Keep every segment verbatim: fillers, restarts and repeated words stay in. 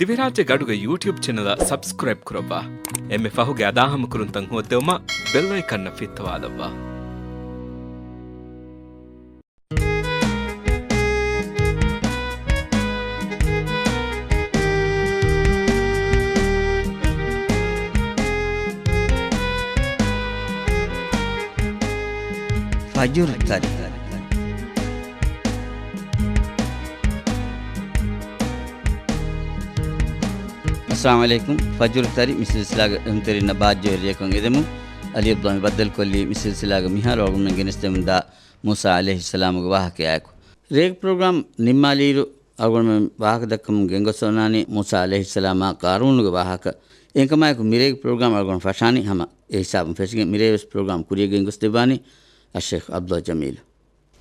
ދިވެހިރާއްޖޭގެ އަޑުގެ ޔޫޓިއުބް ޗެނަލަށް ސަބްސްކްރައިބް ކުރައްވާ. އެންމެ ފަހުގެ އަދާހަމަކުރުންތައް ހޯއްދެވުމަށް ބެލް އައިކަންއަށް ފިއްތަވާލައްވާ. ފަޖުރު ތަރި. އައްސަލާމު ޢަލައިކުމް. ފަޖުރު ތަރި މި ސިލްސިލާގެ އެހުންތެރިންނަށް ބާއްޖަވެރި ރެއަކުން އެދެމުން. އަލީ ޢަބްދުﷲ މި ބައްދަލުކޮށްލީ މި ސިލްސިލާގެ މިހާރު އަޅުގަނޑުމެން ގެނެސްދެމުންދާ މޫސާ ޢަލައިހިއްސަލާމުގެ ވާހަކަޔާއެކު. ރޭގެ ޕްރޮގްރާމް ނިންމާލިއިރު، އަޅުގަނޑުމެން ވާހަކަ ދައްކަމުން ގެންގޮސް އޮންނާނީ މޫސާ ޢަލައިހިއްސަލާމާ ޤާރޫނުގެ ވާހަކަ. އެހެންކަމާއެކު މިރޭގެ ޕްރޮގްރާމް އަޅުގަނޑު ފަށާނީ ހަމަ އެ ހިސާބުން ފެށިގެން، މިރޭވެސް ޕްރޮގްރާމް ކުރިޔަށް ގެންގޮސްދެއްވާނީ އައްޝައިޚް ޢަބްދުﷲ ޖަމީލު.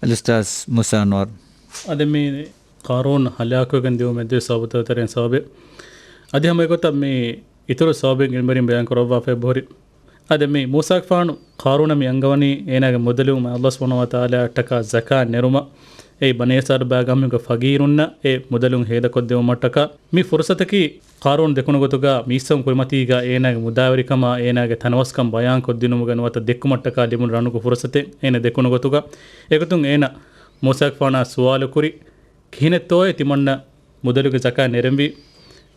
އަލްއުސްތާޛް މޫސާ އަންވަރު. އަދި މި ޤާރޫން ހަލާކުވެގެން ދިޔުމެއް ދިޔަ ސަބަބުތައް ތެރެއިން ސަބަބެއް. އަދި ހަމަ އެގޮތަށް މި އިތުރު ސަބަބެއް އެންމެރިން ބަޔާން ކުރައްވާފައި އެބަހުރި. އަދި މި މޫސާގެފާނު ޤާރޫނަށް މި އަންގަވަނީ އޭނާގެ މުދަލުން ﷲ ސުބްޙާނަހޫ ވަތަޢާލާއަށްޓަކާ ޒަކާތް ނެރުމަށް. އެއީ ބަނީ އިސްރާއީލް ބައިގަ މީހުންގެ ފަގީރުންނަށް އެ މުދަލުން ހޭދަކޮށްދެވުމަށްޓަކާ. މި ފުރުޞަތަކީ ޤާރޫނު ދެކުނު ގޮތުގަ މީސްތަކުން ކުރިމަތީގަ އޭނާގެ މުދާވެރިކަމާ އޭނާގެ ތަނަވަސްކަން ބަޔާން ކޮށްދިނުމުގެ ނުވަތަ ދެއްކުމަށްޓަކާ ލިބުނު ރަނުގެ ފުރުޞަތެއް އޭނަ ދެކުނު ގޮތުގަ. އެގޮތުން އޭނަ މޫސާގެފާނާ ސުވާލުކުރި، ކިހިނެއްތޯއޭ ތިމަންނަ މުދަލުގެ ޒަކާތް ނެރެންވީ؟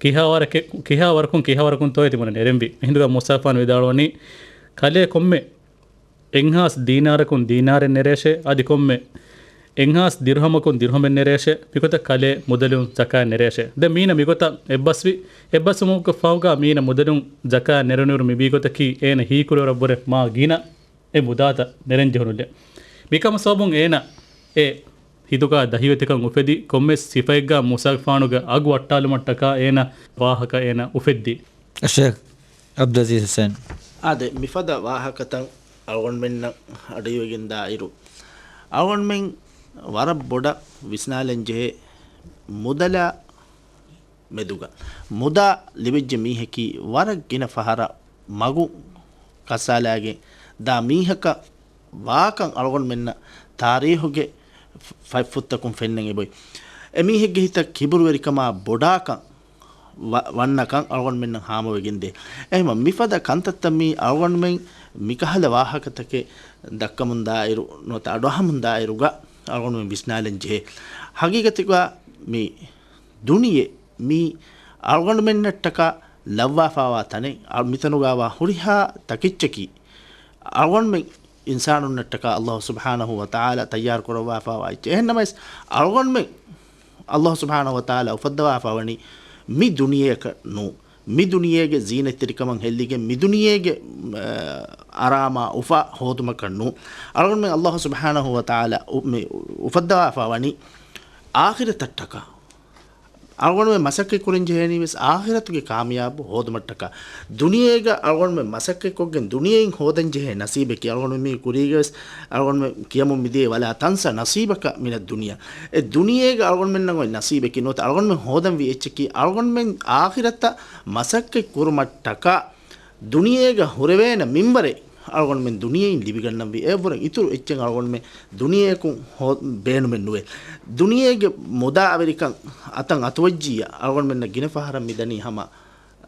ކިހާ ވަރަކެއް، ކިހާ ވަރަކުން، ކިހާ ވަރަކުންތޯއޭ ތިމަންނަ ނެރެންވީ؟ އެހިނދުގަ މޫސާގެފާނު ވިދާޅުވަނީ، ކަލޭ ކޮންމެ އެއްހާސް ދީނާރަކުން ދީނާރެއް ނެރޭށޭ، އަދި ކޮންމެ އެއްހާސް ދިރުހަމަކުން ދިރުހަމެއް ނެރޭށޭ، މިގޮތަށް ކަލޭ މުދަލުން ޒަކާތް ނެރޭށޭ. ދެން މީނަ މިގޮތަށް އެއްބަސްވި، އެއްބަސްވުމުގެ ފަހުގަ މީނަ މުދަލުން ޒަކާތް ނެރުނުއިރު މިވީ ގޮތަކީ އޭނަ ހީކުރިވަރަށްވުރެ މާ ގިނަ އެ މުދާތައް ނެރެންޖެހުނުލެއް. މިކަމަށް ސަބަބުން އޭނަ އެ ހިތުގަ ދަހިވެތިކަން އުފެދި، ކޮންމެސް ސިފައެއްގަ މޫސާގެފާނުގެ އަގު ވައްޓާލުމަށްޓަކާ އޭނަ ވާހަކަ އޭނަ އުފެއްދި. އައްޝައިޚް ޢަބްދުލްޢަޒީޒް ޙުސައިން. އާދެ، މިފަދަ ވާހަކަތައް އަޅުގަނޑުމެންނަށް އަޑުއިވެގެންދާއިރު، އަޅުގަނޑުމެން ވަރަށް ބޮޑަށް ވިސްނާލަންޖެހޭ މުދަލާ މެދުގަ. މުދާ ލިބިއްޖެ މީހަކީ ވަރަށް ގިނަ ފަހަރަށް މަގު ކައްސާލާގެން ދާ މީހަކަށް ވާކަން އަޅުގަނޑުމެންނަށް ތާރީހުގެ ފަތްފުށްތަކުން ފެންނަން އެބޮތް. އެމީހެއްގެ ހިތަށް ކިބުރުވެރިކަމާ ބޮޑާކަން ވަ-، ވަންނަކަން އަޅުގަނޑުމެންނަށް ހާމަވެގެންދޭ. އެހެންވީމަ މިފަދަ ކަންތައްތައް މީ އަޅުގަނޑުމެން މިކަހަލަ ވާހަކަތަކެއް ދައްކަމުންދާއިރު ނުވަތަ އަޑުއަހަމުންދާއިރުގަ އަޅުގަނޑުމެން ވިސްނާލަން ޖެހޭ. ހަގީގަތުގަ މި ދުނިޔެ މީ އަޅުގަނޑުމެންނަށްޓަކާ ލައްވާފާވާ ތަނެއް. އަ-، މިތަނުގަވާ ހުރިހާ ތަކެއްޗަކީ އަޅުގަނޑުމެން އިންސާނުންނަށްޓަކާ ﷲ ސުބްޙާނަހޫ ވަތަޢާލާ ތައްޔާރު ކުރައްވާފާވާ އެއްޗެއް. އެހެންނަމަވެސް، އަޅުގަނޑުމެން ﷲ ސުބްޙާނަހޫ ވަތަޢާލާ އުފައްދަވާފާވަނީ މި ދުނިޔެއަކަށް ނޫން. މި ދުނިޔޭގެ ޒީނަތްތެރިކަމަށް ހެއްލިގެން، މި ދުނިޔޭގެ، އަ، އަރާމާ އުފާ ހޯދުމަކަށް ނޫން. އަޅުގަނޑުމެން ﷲ ސުބްޙާނަހޫ ވަތަޢާލާ އު-، މި އުފައްދަވާފާވަނީ އާޚިރަތަށްޓަކާ. އަޅުގަނޑުމެން މަސައްކަތް ކުރަން ޖެހޭނީވެސް އާޚިރަތުގެ ކާމިޔާބު ހޯދުމަށްޓަކާ. ދުނިޔޭގަ އަޅުގަނޑުމެން މަސައްކަތްކޮށްގެން ދުނިޔެއިން ހޯދަން ޖެހޭ ނަސީބެކޭ. އަޅުގަނޑުމެން މީ ކުރީގަވެސް އަޅުގަނޑުމެން ކިޔަމުން މިދިޔަ ވަލާ ތަންސަ ނަސީބަކަށް މިނަ ދުނިޔާ. އެ ދުނިޔޭގަ އަޅުގަނޑުމެންނަށް އޮތް ނަސީބެކީ ނުވަތަ އަޅުގަނޑުމެން ހޯދަންވީ އެއްޗަކީ އަޅުގަނޑުމެން އާޚިރަތަށް މަސައްކަތް ކުރުމަށްޓަކާ. ދުނިޔޭގަ ހުރެވޭނެ މިންވަރެއް އަޅުގަނޑުމެން ދުނިޔެއިން ލިބިގަންނަންވީ. އެއަށްވުރެ އިތުރު އެއްޗެއް އަޅުގަނޑުމެން ދުނިޔެއަކުން ހޯ-، ބޭނުމެއް ނުވޭ. ދުނިޔޭގެ މުދާވެރިކަން އަތަށް އަތުވައްޖިއްޔާ އަޅުގަނޑުމެންނަށް ގިނަ ފަހަރަށް މިދަނީ ހަމަ،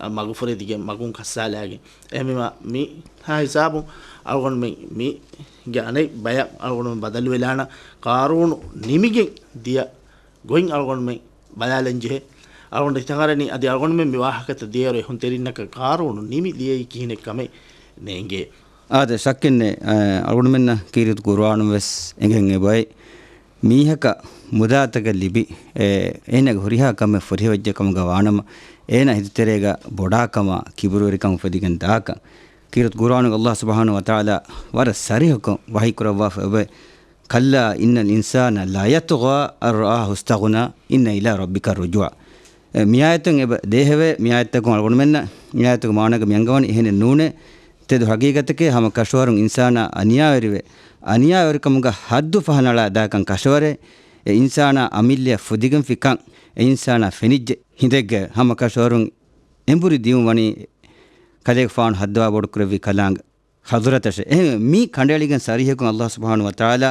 އަ، މަގުފުރެދިގެން މަގުން ކައްސާލާގެން. އެހެންވީމަ މި ހާ ހިސާބުން އަޅުގަނޑުމެން މީގެ އަނެއް ބަޔަށް އަޅުގަނޑުމެން ބަދަލުވެލާނަން. ޤާރޫނު ނިމިގެން ދިޔަ ގޮތް އަޅުގަނޑުމެން ބަލާލަން ޖެހޭ. އަޅުގަނޑު ހިތަށްއަރަނީ އަދި އަޅުގަނޑުމެން މި ވާހަކަތައް ދިޔައިރު އެހުންތެރިންނަކަށް ޤާރޫނު ނިމި ދިޔައީ ކިހިނެއް ކަމެއް ނޭނގޭ. އާދެ، ޝައްކެއްނެތް، އަ، އަޅުގަނޑުމެންނަށް ކީރިތި ޤުރުއާނުން ވެސް އެނގެން އެބައޮތް. މީހަކަށް މުދާތަކެއް ލިބި، އެ، އޭނާގެ ހުރިހާ ކަމެއް ފުރިހަވައްޖެ ކަމުގަ ވާނަމަ، އޭނާ ހިތުތެރޭގަ ބޮޑާކަމާ ކިބުރުވެރިކަން އުފެދިގެން ދާކަން. ކީރިތި ޤުރުއާނުގަ ﷲ ސުބްޙާނަހޫ ވަތަޢާލާ ވަރަށް ސަރީޙުކޮށް ވަޙީ ކުރައްވާފަ އެބައޮތް. كلا إن الإنسان ليطغى أن رآه استغنى إن إلى ربك الرجعى. އެ، މިއާޔަތުން އެބަ ދޭހަވޭ، މިއާޔަތަކުން އަޅުގަނޑުމެންނަށް މިއާޔަތުގެ މާނަގަ މި އަންގަވަނީ އެހެނެއް ނޫނޭ. ތެދު ހަގީގަތެކޭ، ހަމަ ކަށަވަރުން އިންސާނާ އަނިޔާވެރިވެ، އަނިޔާވެރިކަމުގަ ހައްދު ފަހަނަޅާ ދާކަން ކަށަވަރޭ. އެ އިންސާނާ އަމިއްލަޔަށް ފުދިގެންފި ކަން އެ އިންސާނާ ފެނިއްޖެ ހިނދެއްގަ ހަމަ ކަށަވަރުން އެނބުރި ދިޔުން ވަނީ ކަލޭގެފާނު ހައްދަވާ ބޮޑުކުރެއްވި ކަލާނގެ ޙަޟުރަތަށެ. އެހެން މީ ކަނޑައެޅިގެން ސަރީޙަކުން ﷲ ސުބްޙާނަހޫ ވަތަޢާލާ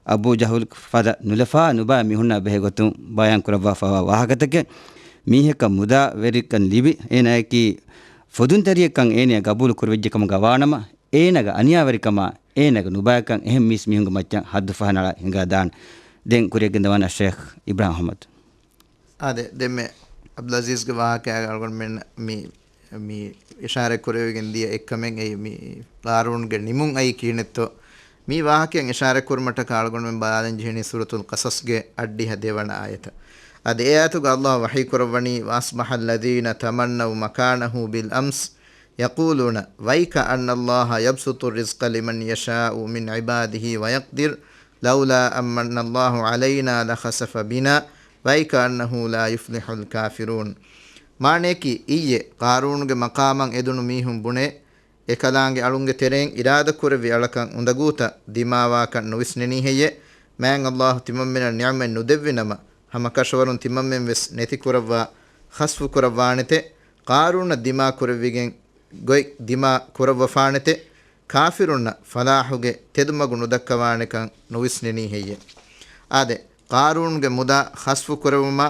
އަބޫ ޖަހުލް ފަދަ ނުލަފާ ނުބައި މީހުންނާ ބެހޭ ގޮތުން ބަޔާން ކުރައްވާފައިވާ ވާހަކަތަކެއް. މީހަކަށް މުދާ ވެރިކަން ލިބި، އޭނާއަކީ ފޮދުންތެރިއެއްކަން އޭނަޔަށް ގަބޫލު ކުރެވިއްޖެ ކަމުގަ ވާނަމަ، އޭނާގެ އަނިޔާވެރިކަމާ އޭނާގެ ނުބައިކަން އެހެން މީސް މީހުންގެ މައްޗަށް ހައްދު ފަހަނަޅާ ހިނގާ ދާނެ. ދެން ކުރިއަށް ގެންދަވާނެ ޝޭޚް އިބްރާހިމް އަޙްމަދު. އާދެ، ދެންމެ އަބްދުލް އަޒީޒްގެ ވާހަކައިގަ އަޅުގަނޑުމެން މި، މި އިޝާރަތް ކުރެވިގެން ދިޔަ އެއްކަމެއް އެއީ މި ޤާރޫންގެ ނިމުން އައީ ކިހިނެއްތޯ؟ މި ވާހަކައިން އިޝާރަތް ކުރުމަށްޓަކާ އަޅުގަނޑުމެން ބަލާލަން ޖެހެނީ ސޫރަތުލް ޤަޞަޞްގެ އަށްޑިހަ ދެވަނަ އާޔަތަށް. އަދި އެ އާޔަތުގަ ﷲ ވަޙީ ކުރައްވަނީ، وَأَصْبَحَ الَّذِينَ تَمَنَّوْا مَكَانَهُ بِالْأَمْسِ يَقُولُونَ وَيْكَ أَنَّ اللَّهَ يَبْسُطُ الرِّزْقَ لِمَنْ يَشَاءُ مِنْ عِبَادِهِ وَيَقْدِرُ لَوْلَا أَنْ مَنَّ اللَّهُ عَلَيْنَا لَخَسَفَ بِنَا وَيْكَ أَنَّهُ لَا يُفْلِحُ الْكَافِرُونَ. މާނަޔަކީ، އިއްޔެ ޤާރޫނުގެ މަޤާމަށް އެދުނު މީހުން ބުނޭ، އެކަލާނގެ އަޅުންގެ ތެރެއިން އިރާދަކުރެއްވި އަޅަކަށް އުނދަގޫތައް ދިމާވާކަށް ނުވިސްނެނީ ހެއްޔެ؟ މާތް ﷲ ތިމަންމެނަށް ނިޢުމަތް ނުދެއްވި ނަމަ، ހަމަ ކަށަވަރުން ތިމަންމެން ވެސް ނެތިކުރައްވާ، ޚަސްފު ކުރައްވާނެތެ، ޤާރޫނަށް ދިމާ ކުރެއްވިގެން ގޮތް ދިމާ ކުރައްވަފާނެތެ، ކާފިރުންނަށް ފަލާޙުގެ ތެދުމަގު ނުދައްކަވާނެކަން ނުވިސްނެނީ ހެއްޔެ؟ އާދެ، ޤާރޫނުގެ މުދާ ޚަސްފު ކުރެވުމާ،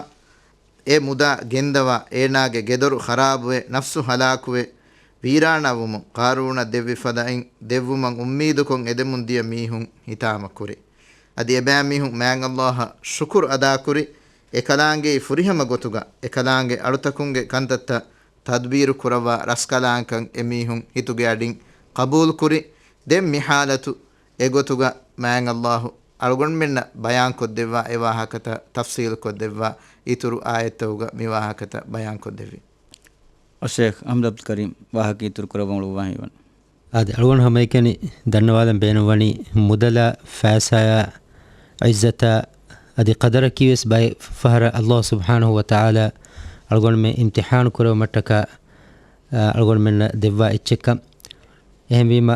އެ މުދާ ގެންދަވާ، އޭނާގެ ގެދޮރު ޚަރާބުވެ، ނަފްސު ހަލާކުވެ، ވީރާނާވުމުން، ޤާރޫނަށް ދެއްވި ފަދައިން ދެއްވުމަށް އުއްމީދުކޮށް އެދެމުން ދިޔަ މީހުން ހިތާމަކުރި. އަދި އެބައިމީހުން މާތް ﷲ އަށް ޝުކުރު އަދާކުރި، އެކަލާނގެއީ ފުރިހަމަ ގޮތުގަ، އެކަލާނގެ އަޅުތަކުންގެ ކަންތައްތައް ތަދުބީރު ކުރައްވާ ރަސްކަލާނގެކަން އެމީހުން ހިތުގެ އަޑިން ޤަބޫލުކުރި. ދެން މި ޙާލަތު އެގޮތުގަ މާތް ﷲ އަޅުގަނޑުމެންނަށް ބަޔާންކޮށްދެއްވާ އެ ވާހަކަތައް ތަފްޞީލުކޮށްދެއްވާ އިތުރު އާޔަތްތަކުގަ މި ވާހަކަތައް ބަޔާންކޮށްދެއްވި. އައްޝޭޚް އަޙްމަދު ޢަބްދުލް ކަރީމް ވާހަކަ އިތުރު ކުރައްވަން އުޅުއްވާ ހީވަނީ. އާދެ، އަޅުގަނޑު ހަމައެކަނި ދަންނަވާލަން ބޭނުންވަނީ މުދަލާ ފައިސާޔާ ޢިއްޒަތާ އަދި ޤަދަރަކީ ވެސް ބައެއް ފަހަރަށް ﷲ ސުބްޙާނަހޫ ވަތަޢާލާ އަޅުގަނޑުމެން އިމްތިޙާނު ކުރެވުމަށްޓަކާ، އަޅުގަނޑުމެންނަށް ދެއްވާ އެއްޗެއްކަން. އެހެންވީމަ،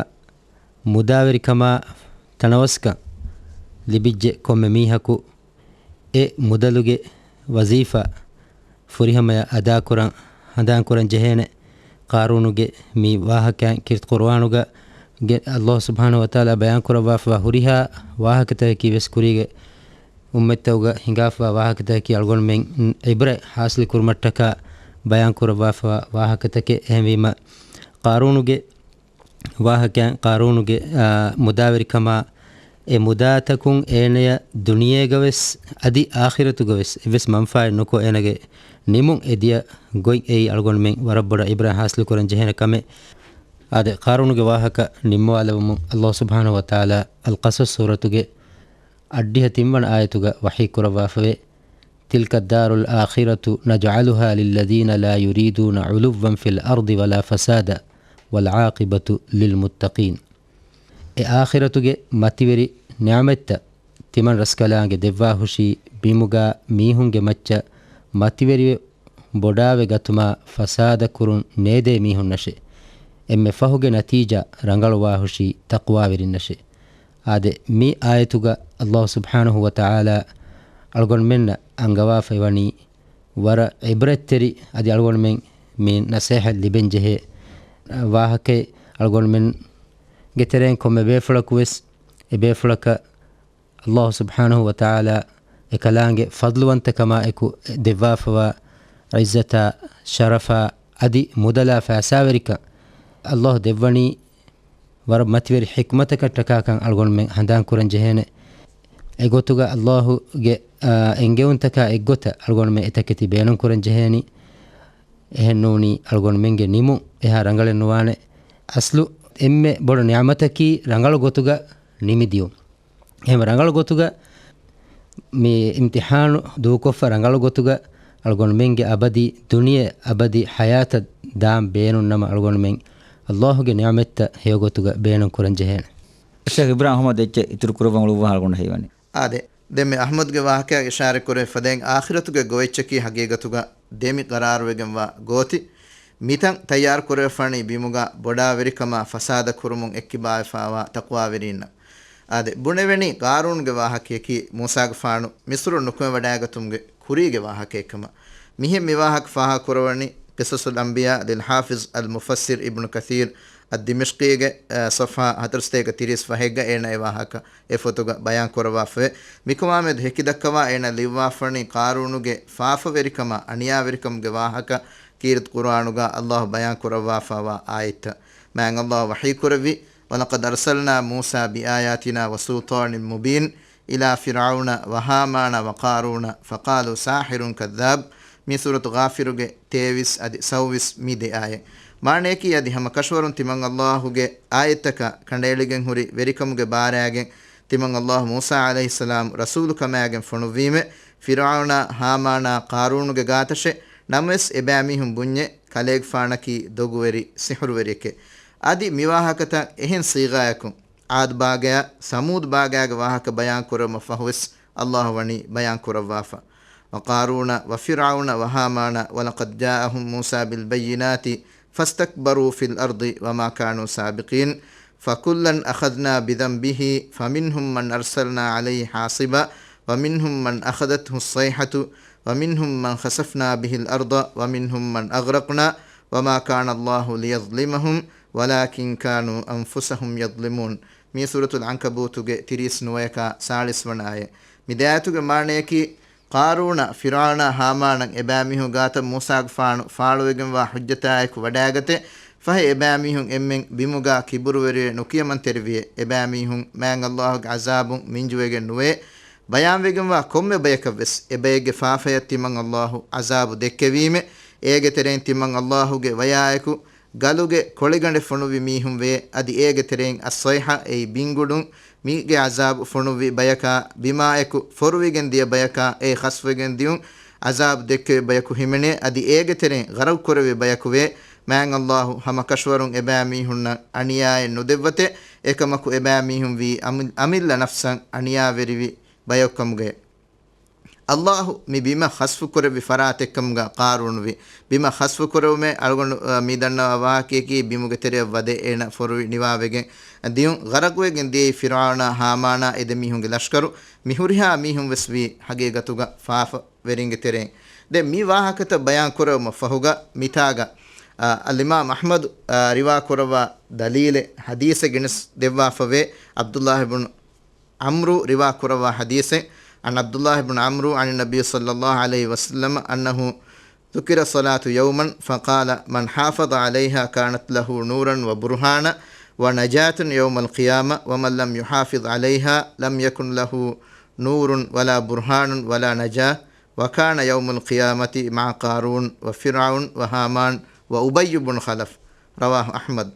މުދާވެރިކަމާ ތަނަވަސްކަން ލިބިއްޖެ ކޮންމެ މީހަކު އެ މުދަލުގެ ވަޒީފާ ފުރިހަމަޔަށް އަދާކުރަން ހަނދާންކުރަން ޖެހޭނެ. ޤާރޫނުގެ މި ވާހަކައިން ކީރިތި ޤުރުއާނުގަ ގެ-، ﷲ ސުބްޙާނަހޫ ވަތަޢާލާ ބަޔާންކުރައްވާފައިވާ ހުރިހާ ވާހަކަތަކަކީ ވެސް ކުރީގެ އުއްމަތްތަކުގަ ހިނގާފައިވާ ވާހަކަތަކަކީ އަޅުގަނޑުމެން ޢިބްރަތް ޙާޞިލު ކުރުމަށްޓަކާ ބަޔާންކުރައްވާފައިވާ ވާހަކަތަކެއް. އެހެންވީމަ، ޤާރޫނުގެ ވާހަކައިން ޤާރޫނުގެ، އާ، މުދާވެރިކަމާ، އެ މުދާތަކުން އޭނަޔަށް ދުނިޔޭގަވެސް އަދި އާޚިރަތުގަވެސް އެއްވެސް މަންފާއެއް ނުކޮށް އޭނަގެ ނިމުން އެދިޔަ ގޮތް އެއީ އަޅުގަނޑުމެން ވަރަށް ބޮޑަށް ޢިބްރަތް ޙާޞިލުކުރަން ޖެހޭނެ ކަމެއް. އާދެ، ޤާރޫނުގެ ވާހަކަ ނިންމަވާލެވުމުން ﷲ ސުބްޙާނަހޫ ވަތަޢާލާ އަލްޤަޞަޞް ސޫރަތުގެ އަށްޑިހަ ތިންވަނަ އާޔަތުގަ ވަޙީ ކުރައްވާފަވޭ، تِلْكَ الدَّارُ الْآخِرَةُ نَجْعَلُهَا لِلَّذِينَ لَا يُرِيدُونَ عُلُوًّا فِي الْأَرْضِ وَلَا فَسَادًا وَالْعَاقِبَةُ لِلْمُتَّقِينَ. އެ އާޚިރަތުގެ މަތިވެރި ނިޢުމަތްތައް ތިމަން ރަސްކަލާނގެ ދެއްވާހުށީ ބިމުގާ މީހުންގެ މައްޗަށް މަތިވެރިވެ ބޮޑާވެ ގަތުމާ ފަސާދަ ކުރުން ނޭދޭ މީހުންނަށޭ. އެންމެ ފަހުގެ ނަތީޖާ ރަނގަޅުވާހުށީ ތަޤްވާވެރިންނަށޭ. އާދެ، މި އާޔަތުގަ ﷲ ސުބްޙާނަހޫ ވަތަޢާލާ އަޅުގަނޑުމެންނަށް އަންގަވާފައިވަނީ ވަރަށް ޢިބްރަތްތެރި އަދި އަޅުގަނޑުމެން މި ނަޞޭޙަތް ލިބެން ޖެހޭ ވާހަކައެއް. އަޅުގަނޑުމެންގެ ތެރެއިން ކޮންމެ ބޭފުޅަކު ވެސް އެ ބޭފުޅަކަށް ﷲ ސުބްޙާނަހޫ ވަތަޢާލާ އެކަލާނގެ ފަޟްލުވަންތަކަމާއެކު ދެއްވާފަވާ ޢިއްޒަތާ، ޝަރަފާ އަދި މުދަލާ ފައިސާވެރިކަން ﷲ ދެއްވަނީ ވަރަށް މަތިވެރި ޙިކްމަތަކަށްޓަކާކަން އަޅުގަނޑުމެން ހަނދާން ކުރަން ޖެހޭނެ. އެގޮތުގަ ﷲ ގެ، އާ، އެންގެވުންތަކާ އެއްގޮތަށް އަޅުގަނޑުމެން އެތަކެތި ބޭނުން ކުރަން ޖެހޭނީ. އެހެންނޫނީ އަޅުގަނޑުމެންގެ ނިމުން އެހާ ރަނގަޅެއް ނުވާނެ. އަސްލު އެންމެ ބޮޑު ނިޢުމަތަކީ ރަނގަޅު ގޮތުގަ ނިމިދިޔުން. އެހެން ރަނގަޅު ގޮތުގަ މި އިމްތިޙާނު ދޫކޮށްފަ ރަނގަޅު ގޮތުގަ އަޅުގަނޑުމެންގެ އަބަދީ ދުނިޔެ އަބަދީ ޙަޔާތަށް ދާން ބޭނުން ނަމަ އަޅުގަނޑުމެން ﷲ ގެ ނިޢުމަތްތައް ހެޔޮގޮތުގަ ބޭނުން ކުރަން ޖެހޭނެ. ޝޭޚް އިބްރާހިމް އަޙްމަދު އެއްޗެއް އިތުރު ކުރައްވަން އުޅުއްވާ އަޅުގަނޑަށް ހީވަނީ. އާދެ، ދެންމެ އަޙްމަދުގެ ވާހަކައަށް އިޝާރަތްކުރެވި ފަދައިން އާޚިރަތުގެ ގޮވައްޗަކީ ހަގީގަތުގަ ދެމި ޤަރާރުވެގެންވާ ގޯތި. މިތަން ތައްޔާރު ކުރެވިފާނީ ބިމުގަ ބޮޑާވެރިކަމާ ފަސާދަ ކުރުމުން އެއްކިބާވެފާވާ ތަޤްވާވެރީންނަށް. އާދެ، ބުނެވެނީ ޤާރޫންގެ ވާހަކަޔަކީ މޫސާގެފާނު މިޞްރު ނުކުމެވަޑައިގަތުމުގެ ކުރީގެ ވާހަކައެއްކަމަށް. މިހެން މި ވާހަކަ ފާހަގަކުރަވަނީ ޤިޞަޞުލް އަންބިޔާ ލިލް ޙާފިޡް އަލް މުފައްސިރު އިބްނު ކަޘީރު އައްދިމިޝްޤީގެ، އަ، ޞަފްޙާ ހަތަރުސަތޭކަ ތިރީސް ފަހެއްގަ އޭނަ އެ ވާހަކަ އެ ފޮތުގަ ބަޔާން ކުރައްވާފައެވެ. މިކަމާމެދު ހެކިދައްކަވާ އޭނަ ލިޔުއްވާފަނީ ޤާރޫނުގެ ފާފަވެރިކަމާ އަނިޔާވެރިކަމުގެ ވާހަކަ ކީރިތި ޤުރުއާނުގަ ﷲ ބަޔާން ކުރައްވާފައިވާ އާޔަތްތައް. މާތް ﷲ ވަޙީ ކުރެއްވި، وَلَقَدْ أَرْسَلْنَا مُوسَىٰ بِآيَاتِنَا وَسُلْطَانٍ مُّبِينٍ إِلَىٰ فِرْعَوْنَ وَهَامَانَ وَقَارُونَ فَقَالُوا سَاحِرٌ كَذَّابٌ. މި ސޫރަތު ޣާފިރުގެ ތޭވީސް އަދި ސައުވީސް މި ދެ އާޔަތް. މާނަޔަކީ، އަދި ހަމަ ކަށަވަރުން ތިމަން ﷲގެ އާޔަތްތަކާ ކަނޑައެޅިގެން ހުރި ވެރިކަމުގެ ބާރާގެން ތިމަން ﷲ މޫސާ ޢަލައިހިއްސަލާމް ރަސޫލު ކަމާގެން ފޮނުއްވީމެ، ފިރުޢައުނާ، ހާމާނާ، ޤާރޫނުގެ ގާތަށެއް. ނަމަވެސް އެބައިމީހުން ބުންޏެ ކަލޭގެފާނަކީ ދޮގުވެރި ސިޙުރުވެރިއެކޭ. އަދި މިވާހަކަތައް އެހެން ޞީޣާއަކުން ޢާދު ބާގަޔާ، ސަމޫދު ބާގާގެ ވާހަކަ ބަޔާން ކުރުމަށް ފަހުވެސް ﷲ ވަނީ ބަޔާން ކުރައްވާފަ. وَقَارُونَ وَفِرْعَوْنَ وَهَامَانَ وَلَقَدْ جَاءَهُم مُّوسَىٰ بِالْبَيِّنَاتِ فَاسْتَكْبَرُوا فِي الْأَرْضِ وَمَا كَانُوا سَابِقِينَ. فَكُلًّا أَخَذْنَا بِذَنبِهِ فَمِنْهُم مَّنْ أَرْسَلْنَا عَلَيْهِ حَاصِبًا وَمِنْهُم مَّنْ أَخَذَتْهُ الصَّيْحَةُ وَمِنْهُم مَّنْ خَسَفْنَا بِهِ الْأَرْضَ وَمِنْهُم مَّنْ أَغْرَقْنَا وَمَا كَانَ اللَّهُ لِيَظْلِمَهُمْ وَلَٰكِنْ كَانُوا أَنفُسَهُمْ يَظْلِمُونَ. މި ސޫރަތުލް ޢަންކަބޫތުގެ ތިރީސް ނުވަޔަކާ ސާޅީސް ވަނަ އާޔަތް. މި ދެ އާޔަތުގެ މާނަޔަކީ، ޤާރޫނަ، ފިރުޢައުނާ، ހާމާނަށް އެބައިމީހުން ގާތަށް މޫސާގެފާނު ފާޅުވެގެންވާ ޙުއްޖަތާއެކު ވަޑާގަތެ، ފަހެ އެބައިމީހުން އެންމެން ބިމުގާ ކިބުރުވެރިވެ ނުކިޔަމަންތެރިވިއެ، އެބައިމީހުން މާތް ﷲގެ ޢަޒާބުން މިންޖުވެގެން ނުވޭ. ބަޔާންވެގެންވާ ކޮންމެ ބަޔަކަށްވެސް އެބައެއްގެ ފާފަޔަށް ތިމަން ﷲ ޢަޒާބު ދެއްކެވީމެ، އޭގެ ތެރެއިން ތިމަން ﷲގެ ވަޔާއެކު ގަލުގެ ކޮޅިގަނޑެއް ފޮނުއްވި މީހުން ވޭ، އަދި އޭގެ ތެރެއިން އައްޞައިޙަ އެއީ ބިންގުޑުން، މީގެ ޢަޒާބު ފޮނުއްވި ބަޔަކާ، ބިމާއެކު ފޮރުވިގެން ދިޔަ ބަޔަކާ، އެ ޚަސްފުވެގެން ދިޔުން ޢަޒާބު ދެއްކެވި ބަޔަކު ހިމެނޭ، އަދި އޭގެ ތެރެއިން ޣަރަޤު ކުރެވި ބަޔަކު ވޭ. މާތް ﷲ ހަމަ ކަށަވަރުން އެބައިމީހުންނަށް އަނިޔާއެއް ނުދެއްވަތެ، އެކަމަކު އެބައިމީހުން ވީ އަމި-، އަމިއްލަ ނަފްސަށް އަނިޔާވެރިވި ބަޔަކުކަމުގައި. ﷲ މި ބިމަށް ޚަސްފުކުރެއްވި ފަރާތެއްކަމުގަ ޤާރޫނުވި. ބިމަށް ޚަސްފުކުރެވުމޭ އަޅުގަނޑު، އަ، މި ދަންނަވާ ވާހަކަޔަކީ ބިމުގެ ތެރެއަށް ވަދެ އޭނަ ފޮރުވި ނިވާވެގެން ދިޔުން. ޣަރަޤުވެގެން ދިޔައީ ފިރުޢައުނާ، ހާމާނާ އެ ދެ މީހުންގެ ލަޝްކަރު. މި ހުރިހާ މީހުން ވެސް ވީ ހަގީގަތުގަ ފާފަވެރިންގެ ތެރެއިން. ދެން މި ވާހަކަތައް ބަޔާން ކުރެވުމަށް ފަހުގަ މިތާގަ، އަ، އަލްއިމާމް އަޙްމަދު، އަ، ރިވާ ކުރައްވާ ދަލީލެއް ޙަދީޘެއް ގެނެސް ދެއްވާފަވޭ. ޢަބްދުﷲ ބުނު ޢަމްރު ރިވާ ކުރައްވާ ޙަދީޘެއް، عن عبد الله بن عمرو عن النبي صلى الله عليه وسلم أنه ذكر الصلاة يوما فقال: من حافظ عليها كانت له نورا وبرهانا ونجاة يوم القيامة، ومن لم يحافظ عليها لم يكن له نور ولا برهان ولا نجاة، وكان يوم القيامة مع قارون وفرعون وهامان وأبي بن خلف. رواه أحمد.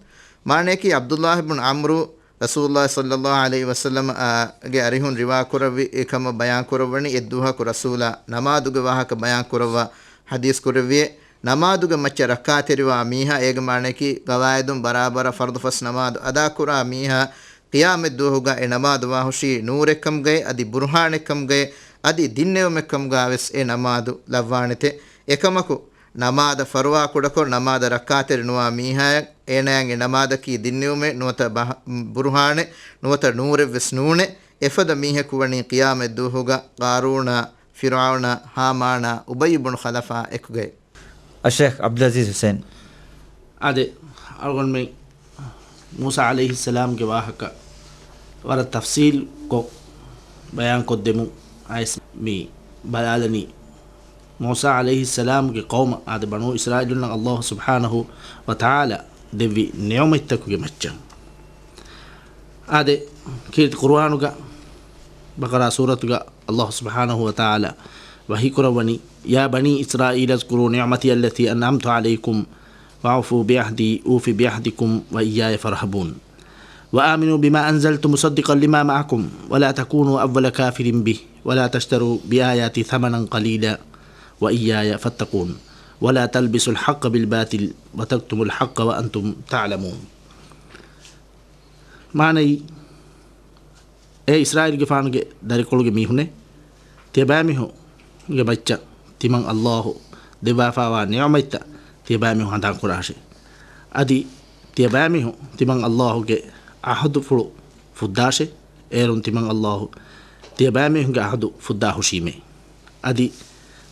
މާނަޔަކީ، ޢަބްދުﷲ ބުނު ޢަމްރު ރަސޫލުﷲ ޞައްލަﷲ ޢަލައިހި ވަސައްލަމަ، އާ، ގެ އަރިހުން ރިވާ ކުރެއްވި އެކަމަށް ބަޔާން ކުރައްވަނީ، އެއްދުވަހަކު ރަސޫލާ ނަމާދުގެ ވާހަކަ ބަޔާން ކުރައްވާ ޙަދީޘް ކުރެއްވިއޭ. ނަމާދުގެ މައްޗަށް ރައްކާތެރިވާ މީހާ، އޭގެ މާނަޔަކީ، ގަވާއިދުން ބަރާބަރަށް ފަރުޟު ފަސް ނަމާދު އަދާކުރާ މީހާ، ޤިޔާމަތްދުވަހުގަ އެ ނަމާދު ވާހުށީ ނޫރެއްކަމުގައި، އަދި ބުރުހާނެއްކަމުގައި، އަދި ދިންނެވުމެއްކަމުގަވެސް އެ ނަމާދު ލައްވާނެތެ. އެކަމަކު، ނަމާދަށް ފަރުވާކުޑަކޮށް، ނަމާދަށް ރައްކާތެރި ނުވާ މީހާއަށް، އޭނާއަށް އެ ނަމާދަކީ ދިންނެވުމެއް ނުވަތަ ބަހަ-، ބުރުހާނެއް ނުވަތަ ނޫރެއްވެސް ނޫނޭ. އެފަދަ މީހަކު ވަނީ ޤިޔާމަތްދުވަހުގަ ޤާރޫނާ، ފިރުޢައުނާ، ހާމާނާ، އުބައްޔު ބުނު ޚަލަފާ އެކުގައި. އައްޝޭޚް ޢަބްދުލްޢަޒީޒް ޙުސައިން. އާދެ، އަޅުގަނޑުމެން މޫސާ ޢަލައިހިއްސަލާމްގެ ވާހަކަ ވަރަށް ތަފްޞީލްކޮށް ބަޔާންކޮށްދެމުން އައިސް މި ބަލާލަނީ، މޫސާ ޢަލައިހިއްސަލާމްގެ ޤައުމަށް، އާދެ، ބަނޫ އިސްރާއީލުންނަށް ﷲ ސުބްޙާނަހޫ ވަތަޢާލާ ދެއްވި ނިޢުމަތްތަކުގެ މައްޗަށް. އާދެ، ކީރިތި ޤުރުއާނުގަ ބަޤަރާ ސޫރަތުގަ ﷲ ސުބްޙާނަހޫ ވަތަޢާލާ ވަޙީކުރައްވަނީ، يا بني إسرائيل اذكروا نعمتي التي أنعمت عليكم وأوفوا بعهدي أوف بعهدكم وإياي فارهبون. وآمنوا بما أنزلت مصدقا لما معكم ولا تكونوا أول كافر به ولا تشتروا بآياتي ثمنا قليلا وإياي فاتقون ولا تلبسوا الحق بالباطل وتكتموا الحق وأنتم تعلمون. މާނައީ، އޭ އިސްރާއީލްގެފާނުގެ ދަރިކޮޅުގެ މީހުނޭ، ތިޔަބައިމީހުންގެ މައްޗަށް ތިމަން ﷲ ދެއްވާފައިވާ ނިޢުމަތްތައް ތިޔަބައިމީހުން ހަނދާންކުރާށޭ. އަދި ތިޔަބައިމީހުން ތިމަން ﷲގެ ޢަހުދުފުޅު ފުއްދާށޭ. އޭރުން ތިމަން ﷲ ތިޔަބައިމީހުންގެ ޢަހުދު ފުއްދާ ހުށީމޭ. އަދި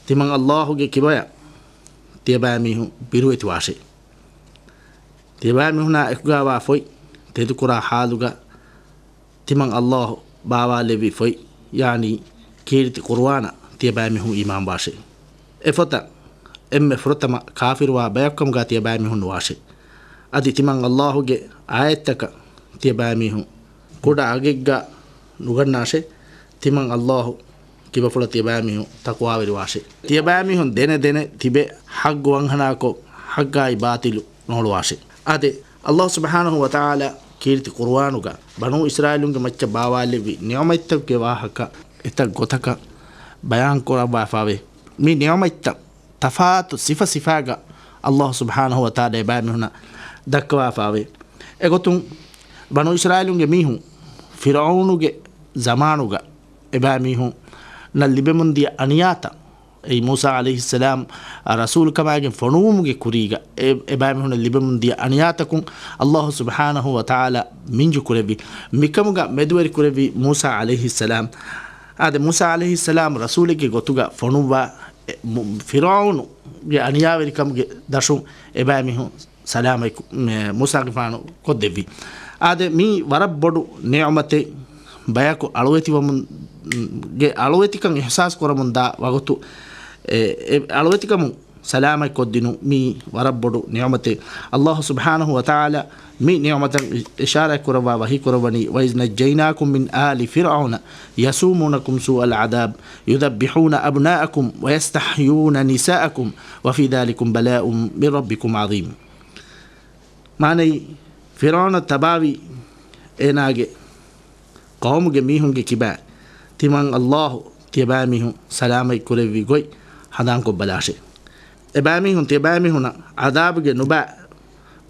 ތިމަން ﷲގެ ކިބަޔަށް ތިޔަބައިމީހުން ބިރުވެތިވާށޭ. ތިޔަބައިމީހުނާ އެކުގައިވާ ފޮތް ތެދުކުރާ ޙާލުގަ ތިމަން ﷲ ބާވާލެއްވި ފޮތް، ޔާނީ ކީރިތި ޤުރުއާނަށް ތިޔަބައިމީހުން އީމާންވާށޭ. އެފޮތަށް އެންމެ ފުރަތަމަ ކާފިރުވާ ބަޔަކުކަމުގަ ތިޔަބައިމީހުން ނުވާށޭ. އަދި ތިމަން ﷲ ގެ އާޔަތްތަކަށް ތިޔަބައިމީހުން ކުޑަ އަގެއްގަ ނުގަންނާށޭ. ތިމަން ﷲ ކިބަފުޅަށް ތިޔަބައިމީހުން ތަޤްވާވެރިވާށޭ. ތިޔަބައިމީހުން ދެނެ ދެނެ ތިބެ ޙައްޤު ވަންހަނާކޮށް، ޙައްޤާއި ބާޠިލު ނޯޅުވާށޭ. އާދެ، ﷲ ސުބްޙާނަހޫ ވަތަޢާލާ ކީރިތި ޤުރުއާނުގަ ބަނޫ އިސްރާއީލުންގެ މައްޗަށް ބާވާލެއްވި ނިޢުމަތްތަކުގެ ވާހަކަ އެތައް ގޮތަކަށް ބަޔާން ކުރައްވާފައިވޭ. މި ނިޢުމަތްތައް ތަފާތު ސިފަ ސިފައިގަ ﷲ ސުބްޙާނަހޫ ވަތަޢާލާ އެބައިމީހުނަށް ދައްކަވާފައިވޭ. އެގޮތުން ބަނޫ އިސްރާއީލުންގެ މީހުން ފިރްޢައުނުގެ ޒަމާނުގަ އެބައިމީހުންނަށް ލިބެމުންދިޔަ އަނިޔާތައް، އެއީ މޫސާ ޢަލައިހިއްސަލާމް ރަސޫލުކަމާގެން ފޮނުވުމުގެ ކުރީގަ އެ، އެބައިމީހުންނަށް ލިބެމުންދިޔަ އަނިޔާތަކުން ﷲ ސުބްޙާނަހޫ ވަތަޢާލާ މިންޖު ކުރެއްވި. މިކަމުގަ މެދުވެރި ކުރެއްވީ މޫސާ ޢަލައިހިއްސަލާމް. އާދެ، މޫސާ ޢަލައިހިއްސަލާމް ރަސޫލެއްގެ ގޮތުގަ ފޮނުއްވާ އެ، މު-، ފިރްޢައުނުގެ އަނިޔާވެރިކަމުގެ ދަށުން އެބައިމީހުން ސަލާމަތް ކު-، މެ-، މޫސާގެފާނު ކޮށްދެއްވި. އާދެ، މީ ވަރަށް ބޮޑު ނިޢުމަތެއް. ބަޔަކު އަޅުވެތިވަމުން، ގެ އަޅުވެތިކަން އިޙްސާސް ކުރަމުންދާ ވަގުތު، އެ، އެ އަޅުވެތިކަމުން ސަލާމަތް ކޮށްދިނުން މީ ވަރަށް ބޮޑު ނިޢުމަތެއް. ﷲ ސުބްޙާނަހޫ ވަތަޢާލާ މި ނިޢުމަތަށް އި-، އިޝާރާތް ކުރައްވާ ވަޙީ ކުރައްވަނީ، وَإِذْ نَجَّيْنَاكُمْ مِنْ آلِ فِرْعَوْنَ يَسُومُونَكُمْ سُوءَ الْعَذَابِ يُذَبِّحُونَ أَبْنَاءَكُمْ وَيَسْتَحْيُونَ نِسَاءَكُمْ وَفِي ذَٰلِكُمْ بَلَاءٌ مِنْ رَبِّكُمْ عَظِيمٌ. މާނައީ، ފިރްޢައުނަށް ތަބާވި އޭނާގެ ޤައުމުގެ މީހުންގެ ކިބައިން ތިމަން ﷲ ތިޔަބައިމީހުން ސަލާމަތް ކުރެއްވި ގޮތް ހަނދާންކޮށްބަލާށޭ. އެބައިމީހުން ތިޔަބައިމީހުނަށް ޢަޛާބުގެ ނުބައި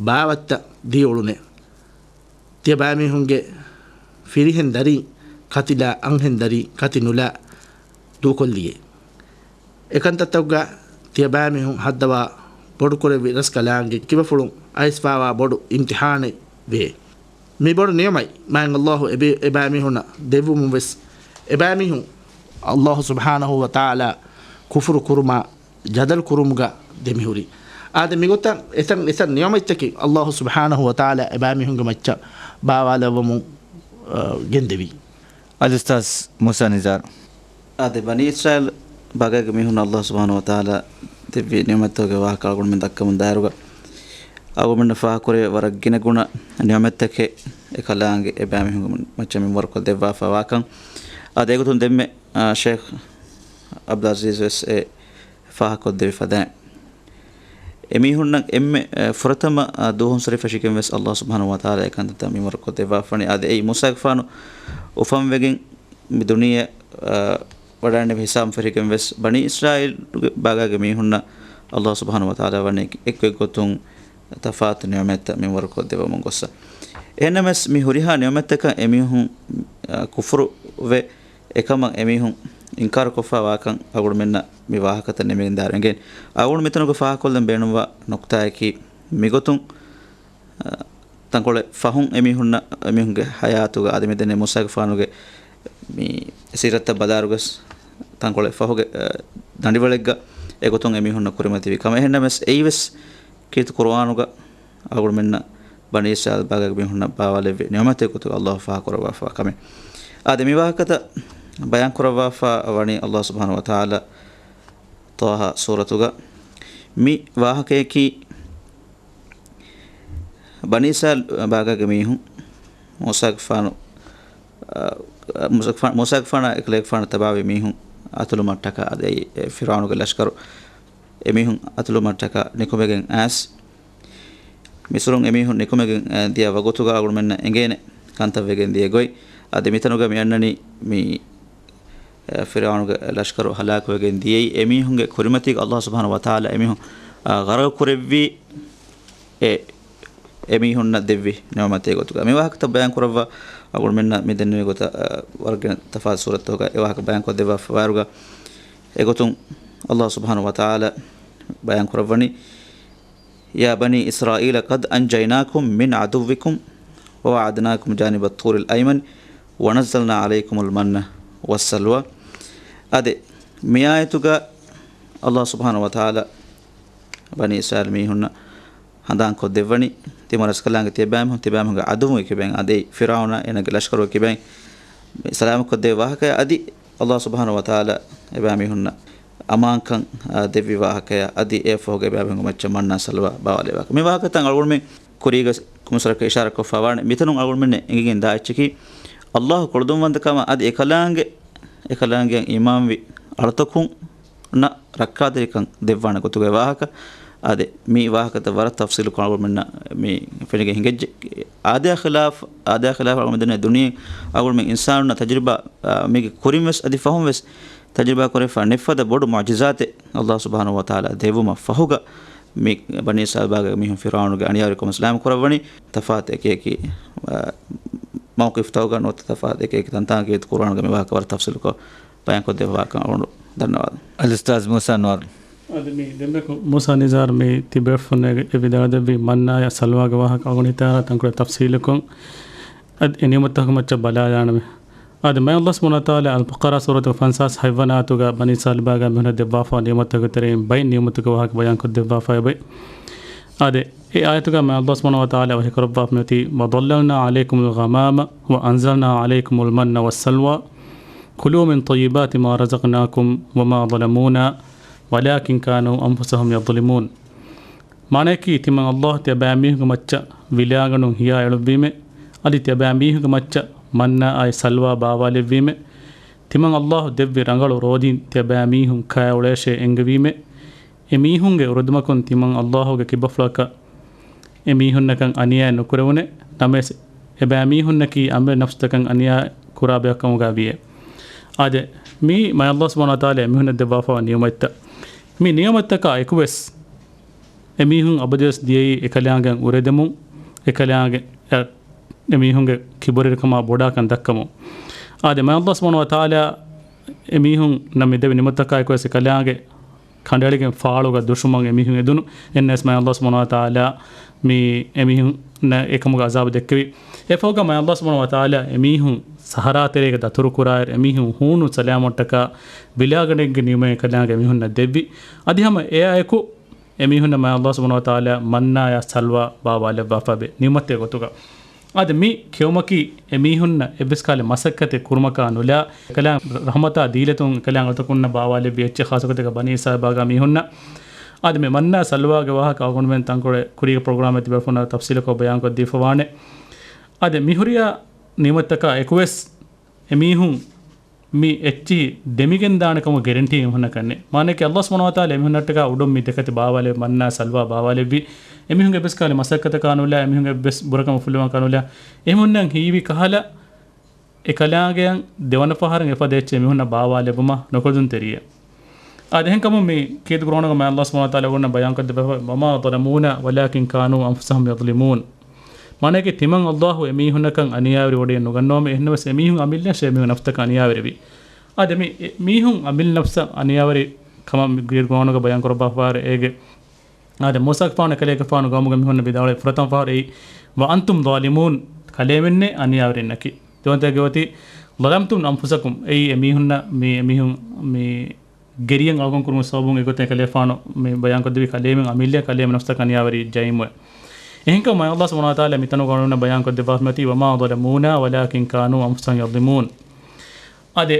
ބާވަތްތައް ދިޔައުޅުނޭ. ތިޔަބައިމީހުންގެ ފިރިހެން ދަރީން ކަތިލާ، އަންހެން ދަރީން ކަތި ނުލާ ދޫކޮށްލިޔޭ. އެކަންތައްތަކުގަ ތިޔަބައިމީހުން ހައްދަވާ ބޮޑުކުރެއްވި ރަސްކަލާނގެ ކިބަފުޅުން އައިސްފާވާ ބޮޑު އިމްތިޙާނެއް ވޭ. މި ބޮޑު ނިޢުމަތް މާތް ﷲ އެބި-، އެބައިމީހުންނަށް ދެއްވުމުން ވެސް އެބައިމީހުން ﷲ ސުބްޙާނަހޫ ވަތަޢާލާ ކުފުރު ކުރުމާ ޖަދަލު ކުރުމުގަ ދެމިހުރި. އާދެ، މިގޮތަށް އެތަން އެތަން ނިޢުމަތްތަކެއް ﷲ ސުބްޙާނަހޫ ވަތަޢާލާ އެބައިމީހުންގެ މައްޗަށް ބާވާލައްވަމުން، އަ، ގެންދެވީ. އަލްއުސްތާޛް މޫސާ ނިޒާރު. އާދެ، ބަނީ އިސްރާއީލް ބާގާގެ މީހުން ﷲ ސުބްޙާނަހޫ ވަތަޢާލާ ދެއްވި ނިޢުމަތްތަކުގެ ވާހަކަ އަޅުގަނޑުމެން ދައްކަމުން ދާއިރުގަ، އަޅުގަނޑުމެންނަށް ފާހަގަކުރެވޭ ވަރަށް ގިނަގުނަ ނިޢުމަތްތަކެއް އެކަލާނގެ އެބައިމީހުންގެ މައްޗަށް މިންވަރުކޮށް ދެއްވާފަ ވާކަން. އާދެ، އެގޮތުން ދެންމެ، އާ، ޝޭޚް ޢަބްދުލް ޢަޒީޒް ވެސް އެ ފާހަގަކޮށްދެވި ފަދައިން، އެމީހުންނަށް އެންމެ، އެ، ފުރަތަމަ، އަ، ދުވަހުން ސަރި ފެށިގެން ވެސް ﷲ ސުބްޙާނަހޫ ވަތަޢާލާ އެކަންތައްތައް މިންވަރުކޮށް ދެއްވާފަނީ. އާދެ، އެއީ މޫސާގެފާނު އުފަންވެގެން މި ދުނިޔެ، އަ، ވަޑައިންނެވި ހިސާބުން ފެށިގެން ވެސް ބަނީ އިސްރާއީލުގެ ބާގާގެ މީހުންނަށް ﷲ ސުބްޙާނަހޫ ވަތަޢާލާ ވަނީ އެކުއެއްގޮތުން ތަފާތު ނިޢުމަތްތައް މިންވަރުކޮށްދެއްވަމުން ގޮއްސަ. އެހެންނަމަވެސް، މި ހުރިހާ ނިޢުމަތްތަކަށް އެމީހުން، އަ، ކުފުރުވެ، އެކަމަށް އެމީހުން އިންކާރުކޮށްފަ ވާކަން އަޅުގަނޑުމެންނަށް މި ވާހަކަތައް ނިމެގެން ދާއިރު އެނގޭނެ. އަޅުގަނޑު މިތަނުގަ ފާހަގަކޮށްލަން ބޭނުންވާ ނުކުތާއަކީ، މިގޮތުން، އަ، ތަންކޮޅެއް ފަހުން އެމީހުންނަށް، އެމީހުންގެ ޙަޔާތުގަ އަދި މިދެންނެވި މޫސާގެފާނުގެ މި ސީރަތްތައް ބަލާއިރުވެސް ތަންކޮޅެއް ފަހުގެ، އަ، ދަނޑިވަޅެއްގަ އެގޮތުން އެމީހުންނަށް ކުރިމަތިވި ކަމެއް. އެހެންނަމަވެސް، އެއީވެސް ކީރިތި ޤުރުއާނުގަ އަޅުގަނޑުމެންނަށް ބަނީ އިސްރާއީލް ބާގާގެ މީހުންނަށް ބާވާލެއްވި ނިޢުމަތެއް ގޮތުގަ ﷲ ފާހަގަކުރައްވާފަވާ ކަމެއް. އާދެ، މި ވާހަކަތައް ބަޔާން ކުރައްވާފަ ވަނީ ﷲ ސުބްޙާނަހޫ ވަތަޢާލާ ޠާހާ ސޫރަތުގަ. މި ވާހަކަޔަކީ ބަނީ އިސްރާއީލް ބާގާގެ މީހުން މޫސާގެފާނު، އަ، މޫސާގެފާ-، މޫސާގެފާނާ އެކަލޭގެފާނަށް ތަބާވި މީހުން އަތުލުމަށްޓަކާ އަދި އެ ފިރްޢައުނުގެ ލަޝްކަރު އެމީހުން އަތުލުމަށްޓަކާ ނިކުމެގެން އައިސް، މިސުރުން އެމީހުން ނިކުމެގެން، އަ، ދިޔަ ވަގުތުގަ އަޅުގަނޑުމެންނަށް އެނގޭނެ ކަންތައް ވެގެން ދިޔަ ގޮތް. އަދި މިތަނުގަ މި އަންނަނީ މި، އަ، ފިރްޢައުނުގެ ލަޝްކަރު ހަލާކުވެގެން ދިޔައީ އެމީހުންގެ ކުރިމަތީގަ ﷲ ސުބްޙާނަހޫ ވަތަޢާލާ އެމީހުން، އަ، ޣަރަޤު ކުރެއްވީ އެ އެމީހުންނަށް ދެއްވި ނިޢުމަތެއް ގޮތުގަ. މި ވާހަކަތައް ބަޔާން ކުރައްވާ އަޅުގަނޑުމެންނަށް މި ދެންނެވި ގޮތަށް، އަ، ވަރަށް ގިނަ ތަފާތު ސޫރަތުތަކުގަ އެ ވާހަކަ ބަޔާން ކޮށްދެއްވާފަވާއިރުގަ، އެގޮތުން ﷲ ސުބްޙާނަހޫ ވަތަޢާލާ ބަޔާން ކުރައްވަނީ، يَا بَنِي إِسْرَائِيلَ قَدْ أَنْجَيْنَاكُمْ مِنْ عَدُوِّكُمْ وَوَاعَدْنَاكُمْ جَانِبَ الطُّورِ الْأَيْمَنِ وَنَزَّلْنَا عَلَيْكُمُ الْمَنَّ وَالسَّلْوَىٰ. އާދެ، މި އާޔަތުގަ ﷲ ސުބްޙާނަހޫ ވަތަޢާލާ ބަނީ އިސްރާއީލް މީހުންނަށް ހަނދާންކޮށްދެއްވަނީ. ތިމަން ރަސްކަލާނގެ ތިޔަބައިމީހުން، ތިޔަބައިމީހުންގެ އަދުވުން އެކިބެން އަދި ފިރާއުނާ އޭނަގެ ލަޝްކަރު އެކިބެން ސަލާމަތްކޮށްދޭ ވާހަކަޔަށް އަދި ﷲ ސުބްޙާނަހޫ ވަތަޢާލާ އެބައިމީހުންނަށް އަމާންކަން، އާ، ދެއްވި ވާހަކަޔަށް އަދި އެއަށްފަހުގަ އެބައިމީހުންގެ މައްޗަށް މަންނާ ސަލްވާ ބާވާލެއްވާކަށް. މި ވާހަކަތައް އަޅުގަނޑުމެން ކުރީގަ ކުމުސަރަކަށް އިޝާރާތްކޮށްފަ ވާނެ. މިތަނުން އަޅުގަނޑުމެންނަށް އެނގިގެން ދާ އެއްޗަކީ، ﷲ ކޮޅުދުންވަންތަކަމާ އަދި އެކަލާނގެ، އެކަލާނގެއަށް އީމާންވި އަޅުތަކުންނަށް ރައްކާތެރިކަން ދެއްވާނެ ގޮތުގެ ވާހަކަ. އާދެ، މި ވާހަކަތައް ވަރަށް ތަފްސީލުކޮށް އަޅުގަނޑުމެންނަށް މި ފެނިގެން ހިނގައްޖެ. އާދަޔާ ޚިލާފް، އާދަޔާ ޚިލާފް އަޅުގަނޑު ދެންނެވި ދުނިޔެ އަޅުގަނޑުމެން އިންސާނުންނަށް ތަޖުރިބާ، އާ، މީގެ ކުރިން ވެސް އަދި ފަހުން ވެސް ތަޖުރިބާ ކުރެވިފަ ނެތްފަދަ ބޮޑު މުޢުޖިޒާތެއް ﷲ ސުބްޙާނަހޫ ވަތަޢާލާ ދެއްވުމަށް ފަހުގަ މި ބަނީ އިސްރާއީލް ބާގަ މީހުން ފިރުޢައުނުގެ އަނިޔާވެރިކަމަށް ސަލާމް ކުރައްވަނީ. ތަފާތު އެކި އެކި، އާ، މައުޤިފްތަކުގަ ނުވަތަ ތަފާތު އެކި އެކި ތަންތާނގެ ޤުރުއާނުގަ މި ވާހަކަ ވަރަށް ތަފްސީލުކޮށް ބަޔާންކޮށްދެއްވާކަން އަޅުގަނޑު ދަންނަވާލަން. އަލްއުސްތާޛް މޫސާ އަންވަރު. އަދި މި ދެންމެކު މޫސާ ނިޒާރު މި ތިބޭފުން ވިދާޅުދެއްވި މަންނާޔާ ސަލްވާގެ ވާހަކަ އަޅުގަނޑު ހިތާރާ ތަންކޮޅެއް ތަފްސީލުކޮށް، އަދި އެ ނިޢުމަތްތަކުގެ މައްޗަށް ބަލާލާނަމޭ. އަދި މާތް ﷲ ސުބްޙާނަހޫ ވަތަޢާލާ އަލްބަޤަރާ ސޫރަތުގެ ފަންސާސް ހަތްވަނަ އާޔަތުގަ ބަނީ އިސްރާއީލް ބާގާ މީހުންނަށް ދެއްވާފަ ނިޢުމަތްތަކުގެ ތެރެއިން ބައެއް ނިޢުމަތުގެ ވާހަކަ ބަޔާންކޮށްދެއްވާފައި އޮތް. އާދެ، އެ އާޔަތުގަ މާތް ﷲ ސުބްޙާނަހޫ ވަތަޢާލާ ވަޙީކުރައްވާފަ މިއޮތީ، "وَظَلَّلْنَا عَلَيْكُمُ الْغَمَامَ وَأَنْزَلْنَا عَلَيْكُمُ الْمَنَّ وَالسَّلْوَىٰ كُلُوا مِنْ طَيِّبَاتِ مَا رَزَقْنَاكُمْ وَمَا ظَلَمُونَا وَلَٰكِنْ كَانُوا أَنْفُسَهُمْ يَظْلِمُونَ." މާނައަކީ، ތިމަން ﷲ ތިޔަބައިމީހުންގެ މައްޗަށް ވިލާގަނޑުން ހިޔާ އެޅުއްވީމޭ، އަދި ތިޔަބައިމީހުންގެ މައްޗަށް މަންނާއާއި ސަލްވާ ބާވާލެއްވީމޭ، ތިމަން ﷲ ދެއްވި ރަނގަޅު ރޯދީން ތިޔަބައިމީހުން ކާ އުޅޭށޭ އެންގެވީމޭ، އެމީހުންގެ އުރުދުމަކުން ތިމަން ﷲ ގެ ކިބަފުޅަކަށް އެމީހުންނަކަށް އަނިޔާއެއް ނުކުރެވުނޭ، ނަމަވެސް އެބައިމީހުންނަކީ އަނބިރި ނަފްސުތަކަށް އަނިޔާ ކުރާ ބަޔަކު ކަމުގަ ވިޔޭ. އާދެ، މީ މާތް ﷲ ސުބްޙާނަހޫ ވަތަޢާލާ އެމީހުންނަށް ދެއްވާފައިވާ ނިޢުމަތްތައް. މި ނިޢުމަތްތަކާ އެކުވެސް އެމީހުން އަބަދުވެސް ދިޔައީ އެކަލާނގެއަށް އުރެދެމުން، އެކަލާނގެ، އެ، އެމީހުންގެ ކިބުރިއްރުކަމާ ބޮޑާކަން ދައްކަމުން. އާދެ، މާތް ﷲ ސުބްޙާނަހޫ ވަތަޢާލާ އެމީހުންނަށް މި ދެއްވި ނިޢުމަތްތަކާ އެކުވެސް އެކަލާނގެ ކަނޑައެޅިގެން ފާޅުގަ ދުށުމަށް އެމީހުން އެދުނު. އެންނެސް މާތް ﷲ ސުބްޙާނަހޫ ވަތަޢާލާ މި އެމީހުންނަށް އެކަމުގެ ޢަޒާބު ދެއްކެވި. އެފަހުގަ މާތް ﷲ ސުބްޙާނަހޫ ވަތަޢާލާ އެމީހުން ސަހަރާ ތެރޭގަ ދަތުރު ކުރާއިރު، އެމީހުން ހޫނު ސަލާމަތްޓަކާ ވިލާގަނޑެއްގެ ނިޢުމަތް އެކަލާނގެ އެމީހުންނަށް ދެއްވި. އަދި ހަމަ އެއާއެކު އެމީހުންނަށް މާތް ﷲ ސުބްޙާނަހޫ ވަތަޢާލާ މަންނާޔާ ސަލްވާ ބާވާލެއްވާފައިވޭ ނިޢުމަތެއް ގޮތުގަ. އާދެ، މި ކެއުމަކީ އެމީހުންނަށް އެއްވެސް ކަހަލަ މަސައްކަތެއް ކުރުމަކާ ނުލާ، އެކަލާނގެ ރަޙްމަތާ ދީލަތުން އެކަލާނގެ އަޅުތަކުންނަށް ބާވާލެއްވި އެއްޗެއް، ޚާއްޞަގޮތެއްގަ ބަނީ އިސްރާއީލް ބާގާ މީހުންނަށް. އާދެ، މި މަންނާ ސަލްވާގެ ވާހަކަ އަޅުގަނޑުމެން ތަންކޮޅެއް ކުރީގެ ޕްރޮގްރާމެއް ތިބޭފުޅުންނާ ތަފްސީލުކޮށް ބަޔާންކޮށްދީފަވާނެ. އާދެ، މިހުރިހާ ނިޢުމަތްތަކާ އެކުވެސް އެމީހުން މި އެއްޗިހި ދެމިގެންދާނެ ކަމުގެ ގެރެންޓީ އެމީހުންނަށް ކަންނޭ. މާނައަކީ، ﷲ ސުބްޙާނަހޫ ވަތަޢާލާ އެމީހުންނަށްޓަކާ އުޑުން މި ދެކަތި ބާވާލެއްވި، މަންނާ ސަލްވާ ބާވާލެއްވި، އެމީހުންގެ އެއްވެސް ކަހަލަ މަސައްކަތަކާ ނުލާ، އެމީހުންގެ އެއްވެސް ބުރަކަމަށް ފުއްލުވުމަކާ ނުލާ، އެމީހުންނަށް ހީވި ކަހަލަ އެކަލާނގެއަށް ދެވަނަ ފަހަރަށް އެފަދަ އެއްޗެއް އެމީހުންނަށް ބާވާލެއްވުމަށް ނުކުޅެދުންތެރިއެއް. އާދެ، އެހެންކަމުން މި ކީރިތި ޤުރްއާނުގަ މާތް ﷲ ސުބްޙާނަހޫ ވަތަޢާލާ އަޅުގަނޑުމެންނަށް ބަޔާންކޮށްދެއްވާފައި، "وَمَا ظَلَمُونَا وَلَٰكِنْ كَانُوا أَنْفُسَهُمْ يَظْلِمُونَ." މާނައަކީ، ތިމަން ﷲ އެމީހުންނަކަށް އަނިޔާވެރިވެވަޑައެއް ނުގަންނަވަމޭ، އެހެންނަމަވެސް އެމީހުން އަމިއްލައަށޭ އެމީހުން ނަފްސުތަކަށް އަނިޔާވެރިވީ. އާދެ، މި މީހުން އަމިއްލަ ނަފްސަށް އަނިޔާވެރި ކަމަށް މި ޤުރްއާނުގަ ބަޔާން ކުރައްވާފައިވާ އޭގެ، އާދެ، މޫސާގެފާނު ކަލޭގެފާނު ގައުމުގެ މީހުންނަށް ވިދާޅުވި ފުރަތަމަ ފަހަރު އެއީ، "وَأَنْتُمْ ظَالِمُونَ." ކަލޭމެންނޭ އަނިޔާވެރިންނަކީ. ދެވަނަ ތަކެއްގެ އޮތީ، "ظَلَمْتُمْ أَنْفُسَكُمْ." އެއީ އެމީހުންނަށް މި އެމީހުން މި ގެރިއަށް އަޅުކަން ކުރުމުގެ ސަބަބުން އެގޮތަށް ކަލޭގެފާނު މި ބަޔާންކޮށްދެއްވި ކަލޭމެން އަމިއްލަ ކަލޭމެން ނަފްސަކަށް އަނިޔާވެރި ޖައިމުވެ. އެހެންކަމުން މާތް ﷲ ސުބްޙާނަހޫ ވަތަޢާލާ މިތަނުގަ އަޅުގަނޑުމެންނަށް ބަޔާންކޮށްދެއްވާފައި އޮތީ، "وَمَا ظَلَمُونَا وَلَٰكِنْ كَانُوا أَنْفُسَهُمْ يَظْلِمُونَ." އާދެ،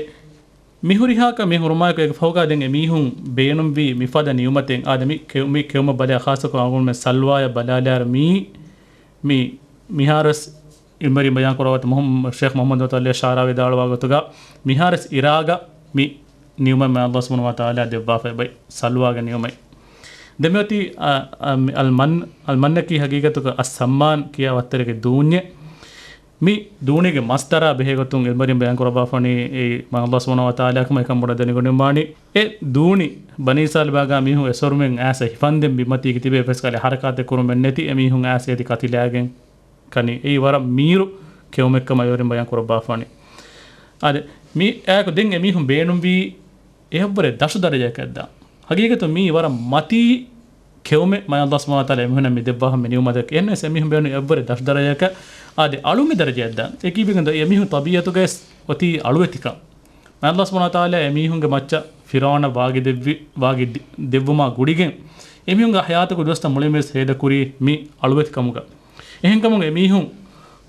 މި ހުރިހާ ކަމެއް ހުރުމާއެކު އޭގެ ފަހުގަ ދެން އެމީހުން ބޭނުންވީ މިފަދަ ނިޢުމަތެއް. އާދެ، މި ކެއު-، މި ކެއުމަށް ބަލާ، ޚާއްޞަކޮށް އަޅުގަނޑުމެން ސަލްވާޔަށް ބަލާލާއިރު މީ، މި، މިހާރުވެސް ޢިލްމުވެރިން ބަޔާން ކުރައްވާ މުޙައްމަ-، ޝޭޚް މުޙައްމަދު މުޙައްމަދު ޝާރާވީ ވިދާޅުވާ ގޮތުގަ، މިހާރުވެސް އިރާގަ މި ނިޢުމަތް މާތް ﷲ ސުބްޙާނަހޫ ވަތަޢާލާ ދެއްވާފައި އޮތް ސަލްވާގެ ނިޢުމަތް. ދެން މިއޮތީ، އަ، އަ، މި އަލްމަން، އަލްމަންނަކީ ހަގީގަތުގަ އައްސައްމާން ކިޔާ ވައްތަރެއްގެ ދޫންޏެއް. މި ދޫނީގެ މަޞްދަރާ ބެހޭގޮތުން ޢިލްމުވެރިން ބަޔާން ކުރައްވާފަނީ އެއީ މާތް ﷲ ސުބްޙާނަހޫ ވަތަޢާލާ ކަމަށް އެކަން ބޮޑަށް ދެނެގަންނަވާނީ. އެ ދޫނި ބަނީ އިސްރާއީލް ބާގާ މީހުން އެސޮރުމެން އައިސް ހިފަންދެން ބިމަތީގެ ތިބޭ އެއްވެސް ކަހަލަ ހަރަކާތެއް ކުރުމެއް ނެތި އެމީހުން އައިސް އެދި ކަތިލާގެން ކަނީ. އެއީ ވަރަށް މީރު ކެއުމެއް ކަމަށް އެވެރިން ބަޔާން ކުރައްވާފަނީ. އާދެ، މި އާއެކު ދެން އެމީހުން ބޭނުންވީ އެއަށްވުރެ ދަށު ދަރަޖައަކަށް ދާން. ހަގީގަތުން މީ ވަރަށް މަތީ ކެއުމެއް މާތް ﷲ ސުބްޙާނަހޫ ވަތަޢާލާ އެމީހުންނަށް މި ދެއްވާފަ މި ނިޢުމަތަކީ. އެހެންނަމަވެސް އެމީހުން ބޭނުން އެއަށްވުރެ ދަށު ދަރަޖައަކަށް. އާދެ، އަޅު މި ދަރަޖައަށް ދާން. އެކީ ވެގެން ދޯ އެމީހުން ޠަބީޢަތުގައި އޮތީ އަޅުވެތިކަން. މާތް ﷲ ސުބްޙާނަހޫ ވަތަޢާލާ އެމީހުންގެ މައްޗަށް ފިރްޢައުނަށް ވާގި ދެއްވި، ވާގި ދި-، ދެއްވުމާ ގުޅިގެން އެމީހުންގެ ހަޔާތުގެ ދުވަސްތައް މުޅިން ވެސް ހޭދަކުރީ މި އަޅުވެތިކަމުގަ. އެހެންކަމުން އެމީހުން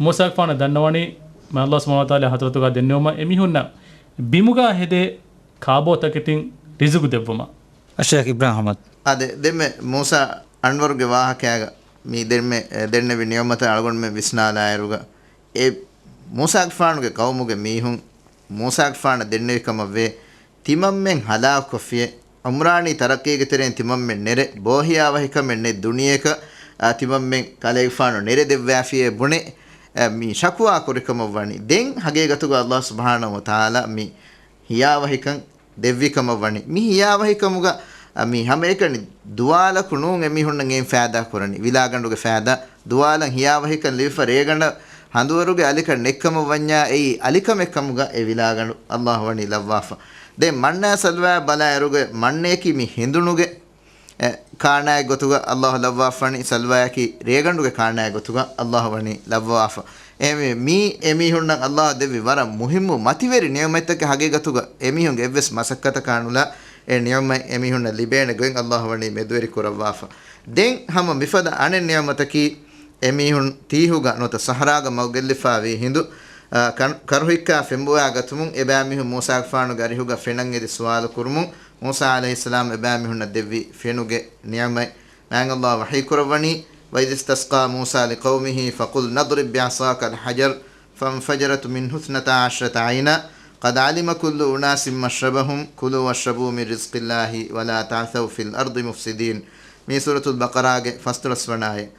މޫސާގެފާނަށް ދަންނަވަނީ، މާތް ﷲ ސުބްޙާނަހޫ ވަތަޢާލާ ޙަޟްރަތުގަ ދެންނެވުމަށް އެމީހުންނަށް ބިމުގަ ހެދޭ ކާބޯތަކެތިން ރިޒުގު ދެއްވުމަށް. އައްޝައިޚް އިބްރާހިމް އަޙްމަދު. އާދެ، ދެންމެ މޫސާ އަންވަރުގެ ވާހަކައިގަ މި ދެންމެ، އެ، ދެންނެވި ނިޢުމަތަށް އަޅުގަނޑުމެން ވިސްނާލާއިރުގަ، އެ މޫސާގެފާނުގެ ޤައުމުގެ މީހުން މޫސާގެފާނަށް ދެންނެވި ކަމަށްވޭ، ތިމަންމެން ހަލާކުކޮށްފިޔޭ، ޢުމްރާނީ ތަރައްޤީގެ ތެރެއިން ތިމަންމެން ނެރެ، ބޯހިޔާވަހިކަމެއް ނެތް ދުނިޔެއަކަށް، އާ، ތިމަންމެން ކަލޭގެފާނު ނެރެ ދެއްވާފިޔޭ ބުނެ، އަ، މި ޝަކުވާ ކުރިކަމަށް ވަނީ. ދެން ހަގީގަތުގަ ﷲ ސުބްޙާނަހޫ ވަތަޢާލާ މި ހިޔާވަހިކަން ދެއްވިކަމަށް ވަނީ. މި ހިޔާވަހިކަމުގަ، އަ، މި ހަމައެކަނި ދުވާލަކު ނޫން އެމީހުންނަށް އެއިން ފައިދާ ކުރަނީ. ވިލާގަނޑުގެ ފައިދާ، ދުވާލަށް ހިޔާވަހިކަން ލިބިފަ ރޭގަނޑަށް ހަނދުވަރުގެ އަލިކަން ނެތްކަމަށް ވަންޏާ އެއީ އަލިކަމެއް ކަމުގަ އެ ވިލާގަނޑު ﷲ ވަނީ ލައްވާފަ. ދެން މަންނާ ސަލްވާ ބަލާއިރުގެ މަންނަޔަކީ މި ހިނދުނުގެ، އެ، ކާނާއެއް ގޮތުގަ ﷲ ލައްވާފަ ވަނީ، ސަލްވާޔަކީ ރޭގަނޑުގެ ކާނާއެއް ގޮތުގަ ﷲ ވަނީ ލައްވާފަ. އެހެންވެ، މީ އެމީހުންނަށް ﷲ ދެއްވި ވަރަށް މުހިއްމު މަތިވެރި ނިޢުމަތްތަކެއް. ހަގީގަތުގަ އެމީހުންގެ އެއްވެސް މަސައްކަތަކާ ނުލާ އެ ނިޢުމަތް އެމީހުންނަށް ލިބޭނެ ގޮތް ﷲ ވަނީ މެދުވެރި ކުރައްވާފަ. ދެން ހަމަ މިފަދަ އަނެއް ނިޢުމަތަކީ، އެމީހުން ތީހުގަ ނުވަތަ ސަހަރާގަ މަގުގެއްލިފާވީ ހިނދު، އާ، ކަން-، ކަރުހިއްކާ ފެންބޮވާގަތުމުން އެބައިމީހުން މޫސާގެފާނުގެ އަރިހުގަ ފެނަށް އެދި ސުވާލު ކުރުމުން، މޫސާ ޢަލައިހިއްސަލާމް އެބައިމީހުންނަށް ދެއްވި ފެނުގެ ނިޢުމަތް. މާތް ﷲ ވަޙީ ކުރައްވަނީ، وإذ استسقى موسى لقومه فقلنا اضرب بعصاك الحجر فانفجرت منه اثنتا عشرة عينا قد علم كل أناس مشربهم كلوا واشربوا من رزق الله ولا تعثوا في الأرض مفسدين. މީ ސޫރަތުލް ބަޤަރާގެ ފަސްދޮޅަސް ވަނަ އާޔަތް.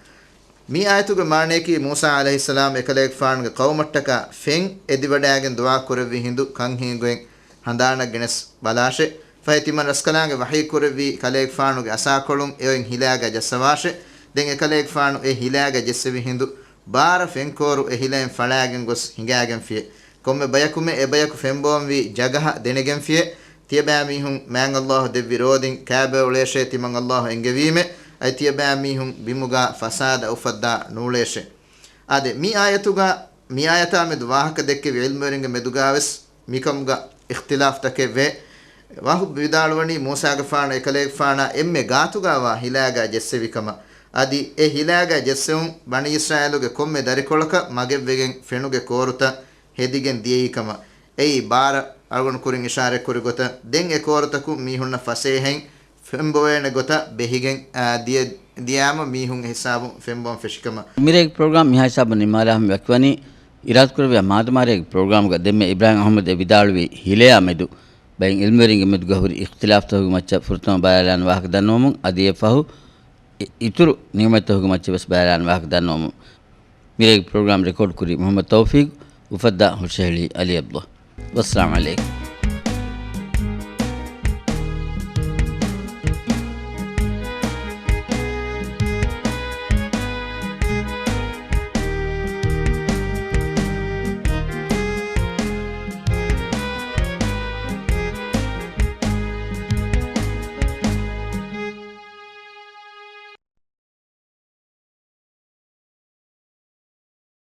މި އާޔަތުގެ މާނަޔަކީ، މޫސާ ޢަލައިހިއްސަލާމް އެކަލޭގެފާނުގެ ޤައުމަށްޓަކާ ފެން އެދިވަޑައިގެން ދުޢާ ކުރެއްވި ހިނދު ކަން ހިނގުއިން ހަނދާނަށް ގެނެސް ބަލާށޭ. ފަހެ ތިމަން ރަސްކަލާނގެ ވަޙީ ކުރެއްވީ ކަލޭގެފާނުގެ އަސާކޮޅުން އެއޮތް ހިލާގަ ޖައްސަވާށޭ. ދެން އެކަލޭގެފާނު އެ ހިލާގަ ޖެއްސެވި ހިނދު ބާރަ ފެންކޯރު އެ ހިލައިން ފަޅާގެން ގޮސް ހިނގާގެންފިޔޭ. ކޮންމެ ބަޔަކުމެ އެ ބަޔަކު ފެންބޮވަންވީ ޖަގަހަ ދެނެގެންފިޔޭ. ތިޔަބައިމީހުން މާތް ﷲ ދެއްވި ރޯދިން ކާބައެއް އުޅޭށޭ، ތިމަން ﷲ އެންގެވީމޭ. އަދި ތިޔަބައިމީހުން ބިމުގަ ފަސާދަ އުފައްދާ ނޫޅޭށޭ. އާދެ، މި އާޔަތުގަ، މި އާޔަތާ މެދު ވާހަކަ ދެއްކެވި ޢިލްމުވެރިންގެ މެދުގަވެސް މިކަމުގަ އިޚްތިލާފްތަކެއް ވޭ. ވަހުބް ވިދާޅުވަނީ، މޫސާގެފާނު އެކަލޭގެފާނާ އެންމެ ގާތުގަވާ ހިލާގަ ޖެއްސެވިކަމަށް. އަދި އެ ހިލާގަ ޖެއްސެވުން ބަނީ އިސްރާއީލުގެ ކޮންމެ ދަރިކޮޅަކަށް މަގެއްވެގެން ފެނުގެ ކޯރުތައް ހެދިގެން ދިޔައީކަމަށް. އެއީ ބާރަ އަޅުގަނޑު ކުރިން އިޝާރަތްކުރި ގޮތަށް، ދެން އެ ކޯރުތަކުން މީހުންނަށް ފަސޭހައިން ފެންބޮވޭނެ ގޮތަށް ބެހިގެން، އާ، ދިޔަ-، ދިޔާމަ މީހުން އެ ހިސާބުން ފެންބޮވަން ފެށިކަމަށް. މިރޭގެ ޕްރޮގްރާމް މިހާ ހިސާބުން ނިންމާލާ ހަމަ ވަކިވަނީ، އިރާދަކުރެއްވިޔާ މާދަމާރޭގެ ޕްރޮގްރާމްގަ ދެންމެ އިބްރާހިމް އަޙްމަދު އެ ވިދާޅުވި ހިލަޔާ މެދު ބައެއް ޢިލްމުވެރިންގެ މެދުގަ ހުރި އިޚްތިލާފްތަކުގެ މައްޗަށް ފުރަތަމަ ބަލާލާން ވާހަކަ ދަންނަވަމުން، އަދި އެއަށްފަހު އި-، އިތުރު ނިޢުމަތްތަކުގެ މައްޗަށް ވެސް ބަލާލާން ވާހަކަ ދަންނަވަމުން. މިރޭގެ ޕްރޮގްރާމް ރެކޯޑް ކުރީ މުޙައްމަދު ތައުފީޤް، އުފައްދާ ހުށަހެޅީ ޢަލީ ޢަބްދުﷲ. ވައްސަލާމް ޢަލައިކުމް.